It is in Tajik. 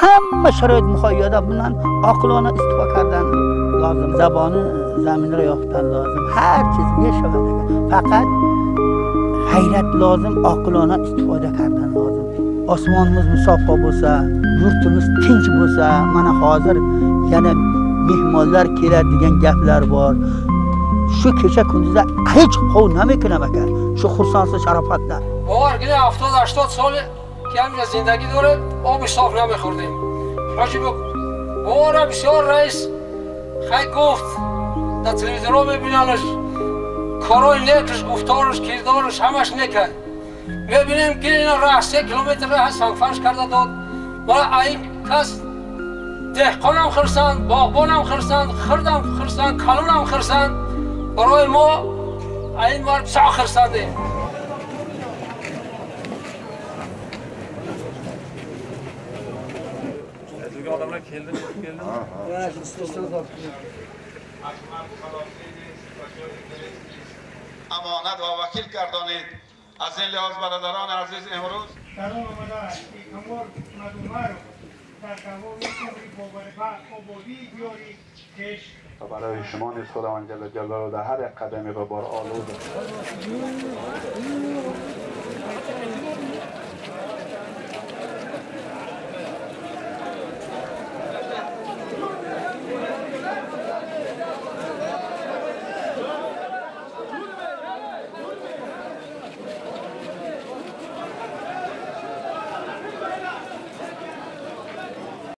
Hamma sharoit muhayyoda, bundan oqilona istifoda kardan lozim. Zaboni zaminra yopdan lozim. Har chiz mешавад. Faqat g'ayrat lozim, oqilona istifoda kardan lozim. Osmonimiz musaffo bo'lsa, yurtimiz tinch bo'lsa, mana hozir yana mehmonlar keladi degan gaplar bor. Shu kecha kunduzda hech qov namikunam aka. Shu xursandsiz sharofatda. Бовар кунед, 70-80 сол ки ҳаминҷа зиндагӣ дорем, оби соф намехӯрдем. Ҳоҷи бовара бисёр раис хай гуфт, дар телевизорҳо мебинанаш, корҳои некаш, гуфтораш, кирдораш ҳамаш некай. Мебинем ки ина раҳ 3 километр раҳ сангфарш карда дод. Ва ин кас деҳқонам хирсанд, боғбонам хирсанд, хирдам хирсанд, калонам хирсанд. Барои мо ин мард бисёр хирсандем. Odamlar keldi, keldi. Амонат ва вакил гардонид. Аз ин лиҳоз бародарони азиз, имрӯз дар он омадааст ки амвол мардумаро дар давоми умри бобаракат ободии диёри хеш و برای شما نیز خداوند جل جلاله در هر یک قدمی غبار آلود.